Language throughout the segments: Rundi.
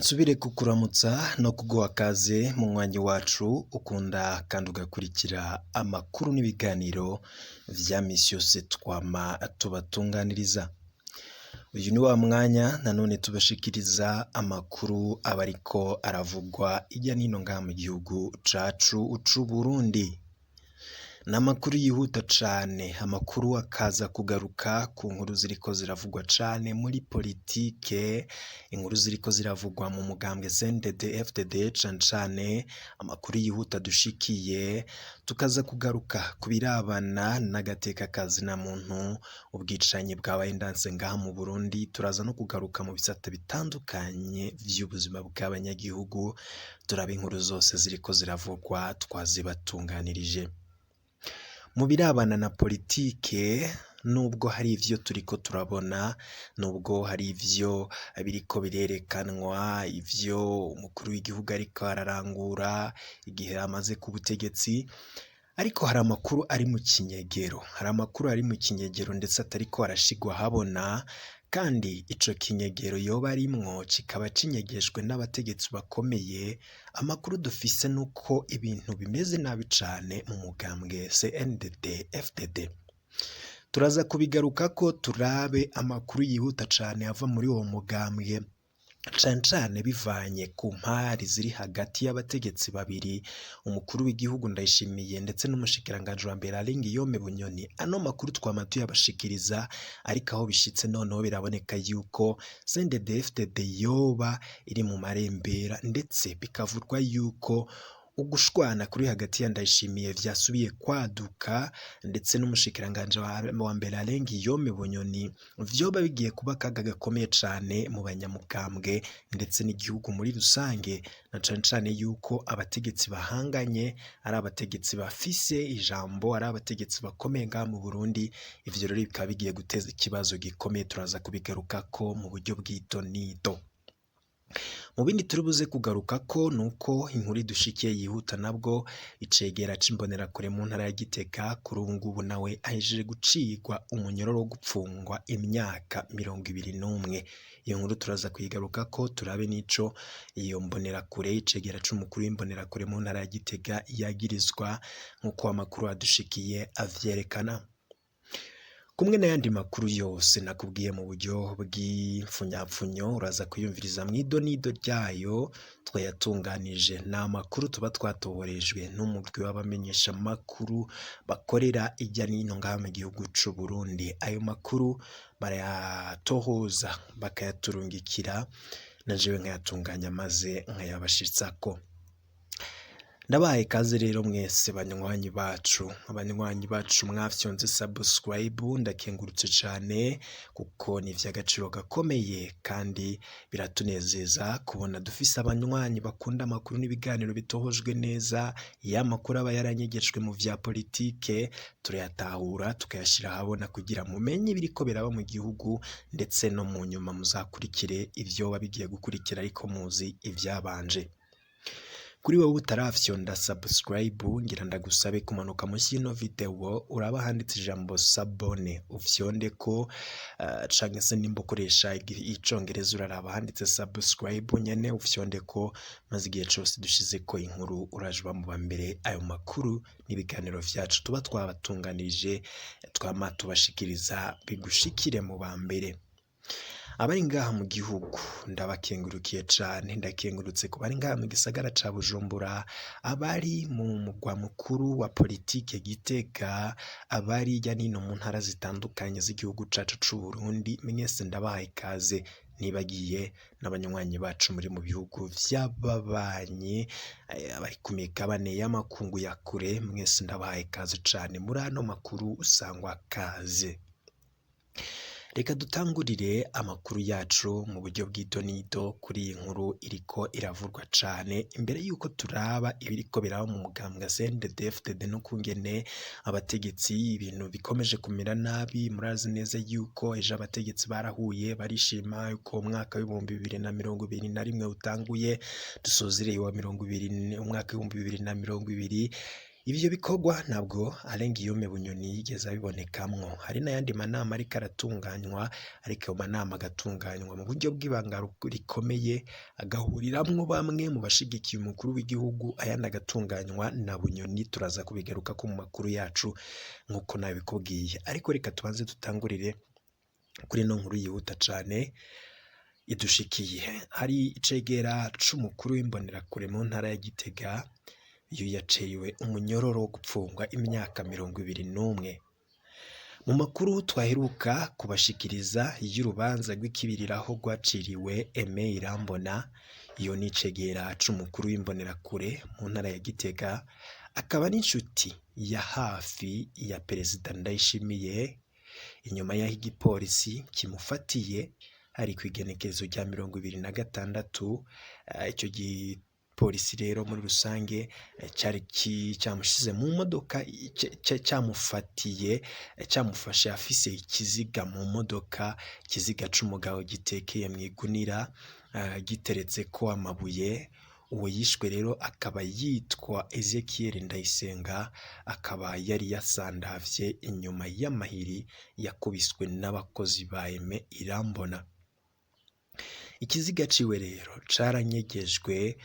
Nsubire kukuramutsa no kuguha kaze mu mwanya wacu ukunda kandi ugakurikira amakuru n'ibiganiro vya misi yose twama tubatunganiriza. Uyu ni wa mwanya nanone tubashikiriza amakuru aba ariko aravugwa hirya no hino ngaha mu gihugu cacu c'Uburundi. Ni amakuru yihuta cane, amakuru akaza kugaruka ku nkuru ziriko ziravugwa cane muri politike, inkuru ziriko ziravugwa mu mugambwe CNDD FDD cane cane amakuru yihuta dushikiye, tukaza kugaruka ku birabana n'agateka kazina muntu, ubwicanyi bwabaye ndanse ngaha mu Burundi, turaza no kugaruka mu bisata bitandukanye vy'ubuzima bw'abanyagihugu, turaba inkuru zose ziriko ziravugwa twazibatunganirije. Mu birabana na politike nubwo hari ivyo turiko turabona, nubwo hari ivyo biriko birerekanwa, ivyo umukuru w'igihugu ariko ararangura igihe amaze ku butegetsi, ariko hari amakuru ari mu kinyegero, hari amakuru ari mu kinyegero ndetse atariko arashigwa ahabona, kandi ico kinyegero yoba arimwo kikaba kinyegejwe n'abategetsi bakomeye. Amakuru dufise nuko ibintu bimeze nabi cane mu mugambwe CNDD FDD. Turaza kubigarukako turabe amakuru yihuta cane ava muri uwo mugambwe, cane cane bivanye ku mpari ziri hagati y'abategetsi babiri, umukuru w'igihugu Ndayishimiye ndetse n'umushikiranganji wa mbere Alain Guillaume Bunyoni. Ano makuru twama tuyabashikiriza, ariko aho bishitse noneho biraboneka yuko CNDD FDD yoba iri mu marembera, ndetse bikavugwa yuko ugushwana kuri hagati ya Ndayishimiye vyasubiye kwaduka ndetse n'umushikiranganji wa mbere Alain Guillaume Bunyoni, vyoba bigiye kuba akaga gakomeye cane mu banyamugambwe ndetse n'igihugu muri rusange, na cane cane yuko abategetsi bahanganye ari abategetsi bafise ijambo, ari abategetsi bakomeye ngaha mu Burundi. Ivyo rero bikaba bigiye guteza ikibazo gikomeye, turaza kubigarukako mu buryo bw'idonido. Mu bindi turi buze kugarukako nuko inkuru idushikiye yihuta nabwo icegera c'imbonerakure mu ntara ya Gitega kuri ubu ngubu nawe ahejeje gucirwa umunyororo wo gupfungwa imyaka 21. Iyo nkuru turaza kuyigarukako turabe n'ico iyo mbonerakure, icegera c'umukuru w'imbonerakure mu ntara ya Gitega yagirizwa, nk'uko amakuru adushikiye avyerekana. Kumwe n'ayandi makuru yose nakubwiye mu buryo bw'imfunyapfunyo, uraza kuyumviriza mw'idonido ryayo twayatunganije. Ni amakuru tuba twatohorejwe n'umugwi w'abamenyesha makuru bakorera irya n'ino ngaha mu gihugu c'u Burundi. Ayo makuru barayatohoza bakayaturungikira, na jewe nkayatunganya maze nkayabashitsako. Ndabahaye ikaze rero mwese banywanyi bacu, abanywanyi bacu mwafyonze subscribe, ndakengurutse cane kuko ni ivy'agaciro gakomeye kandi biratunezeza kubona dufise abanywanyi bakunda amakuru n'ibiganiro bitohojwe neza. Iyo amakuru aba yaranyegejwe mu vya politike turayatahura tukayashira ahabona kugira mumenye ibiriko biraba mu gihugu, ndetse no mu nyuma muzakurikire ivyoba bigiye gukurikira ariko muzi ivyabanje. Kuri wowe utarafyonda subscribe, ngira ndagusabe kumanuka munsi y'ino video uraba handitse ijambo s'abonner ufyondeko, canke se nimba ukoresha icongereza uraraba handitse subscribe nyene ufyondeko, maze igihe cose dushizeko inkuru uraje uba mu ba mbere ayo makuru n'ibiganiro vyacu tuba twabatunganirije twama tubashikiriza bigushikire mu ba mbere. Abari ngaha mu gihugu ndabakengurukiye cane, ndakengurutse ku bari ngaha mu gisagara ca Bujumbura, abari mu mugwa mukuru wa politike Gitega, abari hirya n'ino mu ntara zitandukanye z'igihugu cacu c'Uburundi, mwese ndabahaye ikaze, nibagiye n'abanywanyi bacu muri mu bihugu vy'ababanyi, abari ku migabane y'amakungu ya kure, mwese ndabahaye ikaze cane muri ano makuru usangwa kaze. Reka dutangurire amakuru yacu mu buryo bw'idonido kuri iyi nkuru iriko iravurwa cane, imbere yuko turaba ibiriko biraba mu mugambwe CNDD-FDD n'ukungene abategetsi ibintu bikomeje kumera nabi. Murazi neza yuko ejo abategetsi barahuye barishima yuko umwaka w'2021 utanguye, dusozereye wa 20, umwaka w'2020. Ivyo bikorwa ntabwo Alain Guillaume Bunyoni yigeze abibonekamwo. Hari n'ayandi manama ariko aratunganywa, ariko ayo manama agatunganywa mu buryo bw'ibanga rikomeye, agahuriramwo bamwe mu bashigikiye umukuru w'igihugu, ayandi agatunganywa na Bunyoni. Turaza kubigarukako mu makuru yacu nk'uko nabikubwiye. Ariko reka tubanze dutangurire kuri ino nkuru yihuta cane idushikiye. Hari icegera c'umukuru w'imbonerakure mu ntara ya Gitega, uyu yaciriwe umunyororo wo gupfungwa imyaka 21. Mu makuru twaheruka kubashikiriza y'urubanza rw'ikibiriraho rwaciriwe Aime Irambona, iyo ni icegera c'umukuru w'imbonerakure mu ntara ya Gitega, akaba n'inshuti ya hafi ya Perezida Ndayishimiye, inyuma y'aho igipolisi kimufatiye hari kw'igenekerezo rya 26, ico gipolisi rero muri rusange cari camushize mu modoka, camufatiye, camufashe afise ikiziga mu modoka, ikiziga c'umugabo gitekeye mw'igunira, giteretseko amabuye. Uwo yishwe rero akaba yitwa Ezekiel Ndayisenga, akaba yari yasandavye inyuma y'amahiri yakubiswe n'abakozi ba Aime Irambona. Ikiziga ciwe rero caranyegejwe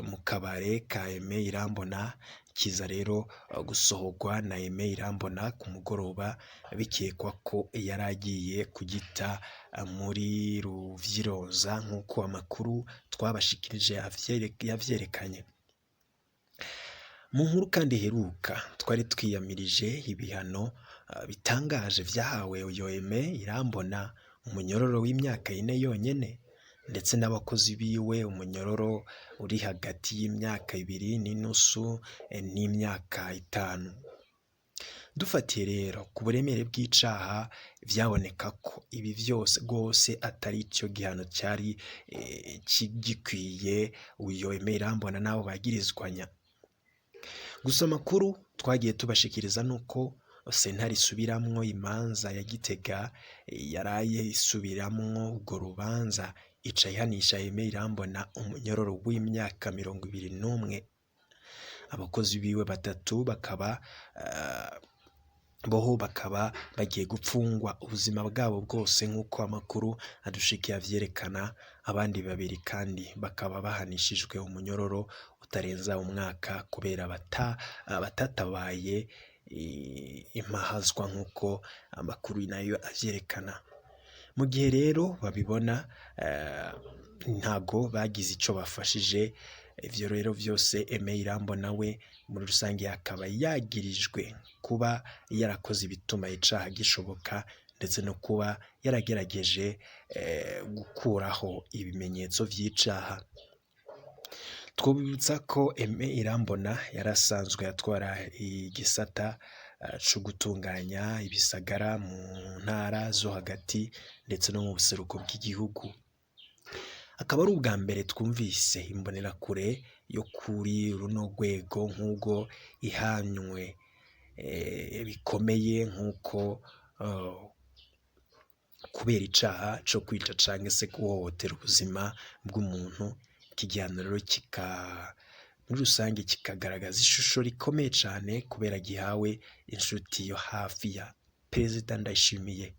mu kabare ka Aime Irambona, kiza rero gusohorwa na Aime Irambona ku mugoroba, bikekwa ko yari agiye kugita muri Ruvyiroza nk'uko amakuru twabashikirije yavyerekanye. Mu nkuru kandi iheruka twari twiyamirije ibihano bitangaje vyahawe uyo Aime Irambona, umunyororo w'imyaka 4 yonyene, ndetse n'abakozi biwe umunyororo uri hagati y'imyaka 2.5 n'imyaka 5. Dufatiye rero ku buremere bw'icaha, vyaboneka ko ibi vyose rwose atari ico gihano cari gikwiye uyo Aime Irambona n'abo bagirizwanya. Gusa amakuru twagiye tubashikiriza nuko sentare isubiramwo imanza ya Gitega yaraye isubiramwo urwo rubanza, ica ihanisha Aime Irambona umunyororo w'imyaka 21. Abakozi biwe batatu bakaba boho bakaba bagiye gupfungwa ubuzima bwabo bwose nk'uko amakuru adushikiye avyerekana, abandi babiri kandi bakaba bahanishijwe umunyororo utarenza umwaka kubera batatabaye impahazwa nk'uko amakuru nayo avyerekana. Mu gihe rero babibona ntago bagize ico bafashije. Ivyo rero vyose Aime Irambona we muri rusange akaba yagirijwe kuba yarakoze ibituma icaha gishoboka, ndetse no kuba yaragerageje gukuraho ibimenyetso vy'icaha. Twobibutsa ko Aime Irambona yari asanzwe atwara igisata co gutunganya ibisagara mu ntara zo hagati ndetse no mu buseruko bw'igihugu. Akaba ari ubwa mbere twumvise imbonerakure yo kuri runo rwego nk'ubwo ihanywe bikomeye nk'uko kubera icaha co kwica canke se guhohotera ubuzima bw'umuntu. Iki gihano rero muri rusange kikagaragaza ishusho rikomeye cane kubera gihawe inshuti yo hafi ya Perezida Ndayishimiye.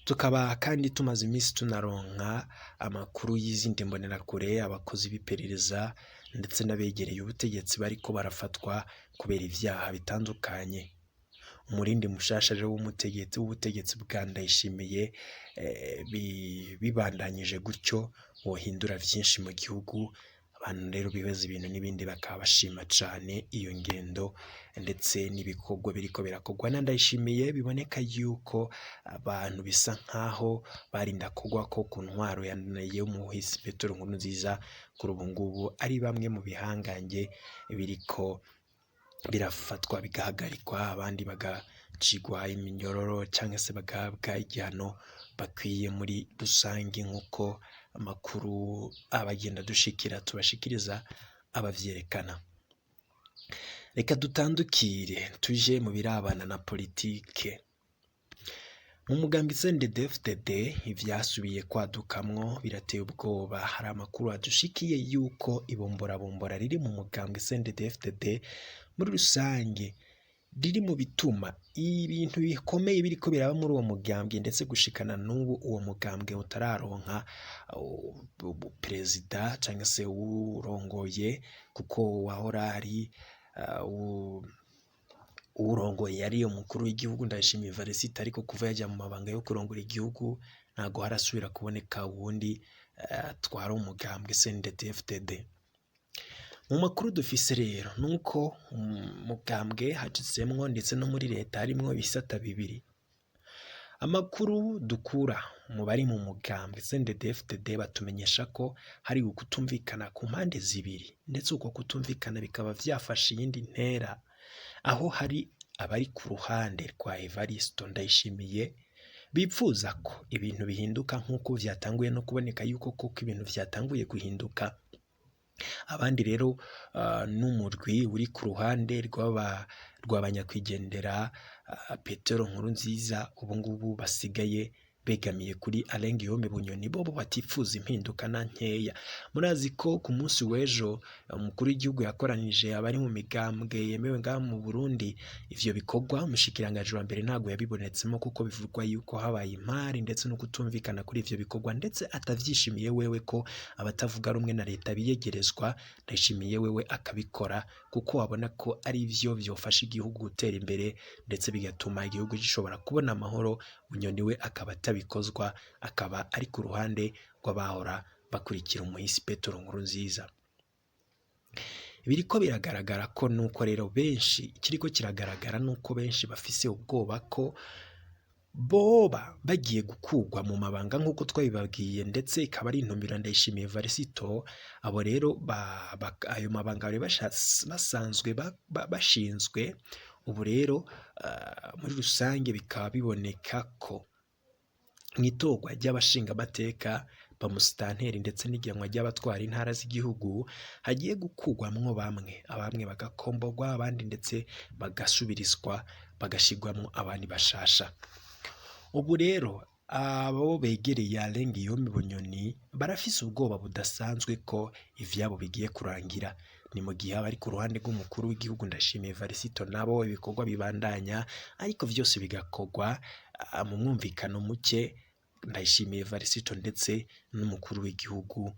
Tukaba kandi tumaze iminsi tunaronka amakuru y'izindi mbonerakure, abakozi b'iperereza ndetse n'abegereye ubutegetsi bariko barafatwa kubera ivyaha bitandukanye. Umurindi mushasha rero w'ubutegetsi bwa Ndayishimiye bibandanyije gutyo wohindura vyinshi mu gihugu. Abantu rero bibaza ibintu n'ibindi bakaba bashima cane iyo ngendo ndetse n'ibikorwa biriko birakorwa na Ndayishimiye, biboneka yuko abantu bisa nkaho barinda kugwako ku ntwaro y'umuhisi Petero Nkurunziza, kuri ubu ngubu ari bamwe mu bihangange biriko birafatwa bigahagarikwa, abandi bagacigwa iminyororo canke se bagahabwa igihano bakwiye muri rusange nk'uko amakuru abagenda dushikira tubashikiriza abavyerekana. Reka dutandukire tuje mu birabana na politike. Mu mugambi CNDD-FDD ivyasubiye kwadukamwo birateye ubwoba. Hari amakuru adushikiye yuko ibomborabombora riri mu mugambwe CNDD-FDD muri rusange riri mu bituma ibintu bikomeye biriko biraba muri uwo mugambwe, ndetse gushikana n'ubu uwo mugambwe utararonka perezida canke se uwurongoye, kuko wahora ari uwurongoye yari umukuru w'igihugu Ndayishimiye Evariste, ariko kuva yaja mu mabanga yo kurongora igihugu ntago harasubira kuboneka uwundi atwara umugambwe CNDD-FDD. Mu makuru dufise rero nuko umugambwe hacitsemwo ndetse no muri leta harimwo ibisata bibiri. Amakuru dukura mu bari mu mugambwe CNDD-FDD batumenyesha ko hari ukutumvikana ku mpande zibiri, ndetse uko kutumvikana bikaba vyafashe iyindi ntera, aho hari abari ku ruhande rwa Evaristo Ndayishimiye bipfuza ko ibintu bihinduka nk'uko vyatanguye no kuboneka yuko koko ibintu vyatanguye guhinduka. Abandi rero n'umurwi uri ku ruhande rw'abanyakwigendera Petero Nkurunziza, ubu ngubu basigaye begamiye kuri Alain Guillaume Bunyoni, bobo batifuza impinduka na nkeya. Murazi ko ku munsi w'ejo umukuru w'igihugu yakoranije abari mu migambwe yemewe ngaha mu Burundi. Ivyo bikorwa umushikiranganji wa mbere ntabwo yabibonetsemo, kuko bivugwa yuko habaye impari ndetse no kutumvikana kuri ivyo bikorwa, ndetse atavyishimiye wewe ko abatavuga rumwe na leta biyegerezwa. Ndayishimiye wewe akabikora kuko abona ko ari vyo vyofasha igihugu gutera imbere ndetse bigatuma igihugu gishobora kubona amahoro. Bunyoni we akaba atabikozwa, akaba ari ku ruhande rw'abahora bakurikira umuhisi Petero Nkurunziza. Biriko biragaragara ko nuko rero benshi, ikiriko kiragaragara nuko benshi bafise ubwoba ko boba bagiye gukurwa mu mabanga nk'uko twabibabwiye, ndetse ikaba ari intumbero Ndayishimiye Varisito. Abo rero ayo mabanga bari basanzwe bashinzwe. Ubu rero muri rusange bikaba biboneka ko mw'itorwa ry'abashingamateka, ba musitanteri ndetse n'igenwa ry'abatwara intara z'igihugu hagiye gukurwamwo bamwe, abamwe bagakomborwa, abandi ndetse bagasubirizwa bagashirwamwo abandi bashasha. Ubu rero abo begereye Alain Guillaume Bunyoni barafise ubwoba budasanzwe ko ivyabo bigiye kurangira. Ni mu gihe abari ku ruhande rw'umukuru w'igihugu Ndayishimiye Varisito nabo ibikorwa bibandanya, ariko vyose bigakorwa mu mwumvikano muke Ndayishimiye Varisito ndetse n'umukuru w'igihugu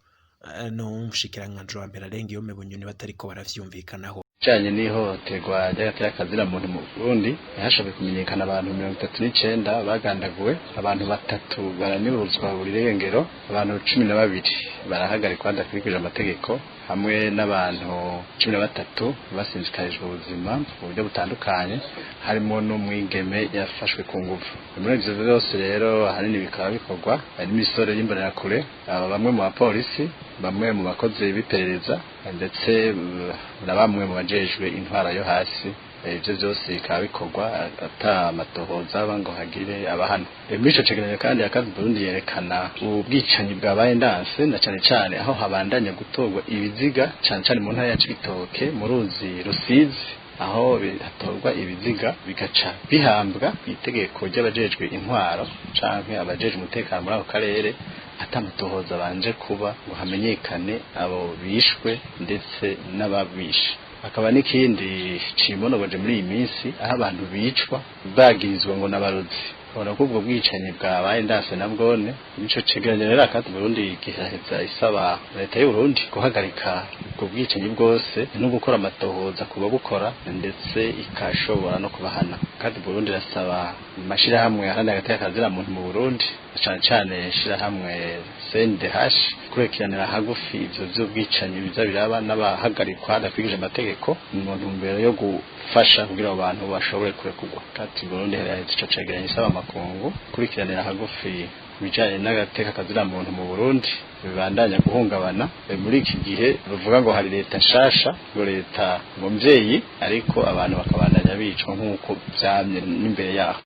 n'umushikiranganji wa mbere Alain Guillaume Bunyoni batariko baravyumvikanaho. Bijanye n'ihohoterwa ry'agateka muntu mu Burundi, hashoboye kumenyekana abantu 39 bagandaguwe, abantu 3 baranyuruzwa buri rengero, abantu 12 barahagarikwa badakurikije amategeko, hamwe n'abantu 13 basinzikarijwe ubuzima mu buryo butandukanye, harimo n'umwigeme yafashwe ku nguvu. Muri ivyo vyose rero ahanini bikaba bikorwa n'imisore y'imbonerakure, bamwe mu bapolisi, bamwe mu bakozi b'iperereza, ndetse na bamwe mu bajejwe intwara yo hasi. Ivyo vyose bikaba bikorwa ata amatohoza aba ngo hagire abahana. Muri ico cegeranyo kandi Akazi Burundi yerekana ubwicanyi bwabaye ndanse, na cane cane aho habandanya gutorwa ibiziga, cane cane mu ntara ya Cibitoke mu ruzi Rusizi, aho hatorwa ibiziga bigaca bihambwa kw'itegeko ry'abajejwe intwaro canke abajejwe umutekano muri ako karere, atamatohoza banje kuba ngo hamenyekane abo bishwe ndetse n'ababishe. Hakaba n'ikindi cimonogoje muri iyi minsi, aho abantu bicwa bagirizwa ngo n'abarozi. Ubona ko ubwo bwicanyi bwabaye ndase na bwone. Nico cegeranyo rero Akazi Burundi giheza isaba leta y'u Burundi guhagarika ubwo bwicanyi bwose no gukora amatohoza ku babukora, ndetse ikashobora no kubahana. Akazi Burundi irasaba amashirahamwe aharanira agateka kazina muntu mu Burundi, cane cane ishirahamwe CNDH, kurikiranira hagufi ivyo vy'ubwicanyi biza biraba n'abahagarikwa hadakurikije amategeko, mu ntumbero yo gufasha kugira abo bantu bashobore kurekurwa. Akazi Burundi heraheza ico cegeranyo isaba amakungu kurikiranira hagufi ibijanye n'agateka kazina muntu mu Burundi bibandanya guhungabana muri iki gihe bavuga ngo hari leta nshasha, ngo leta ngo mvyeyi, ariko abantu bakabandanya bicwa nk'uko vyamye n'imbere yaho.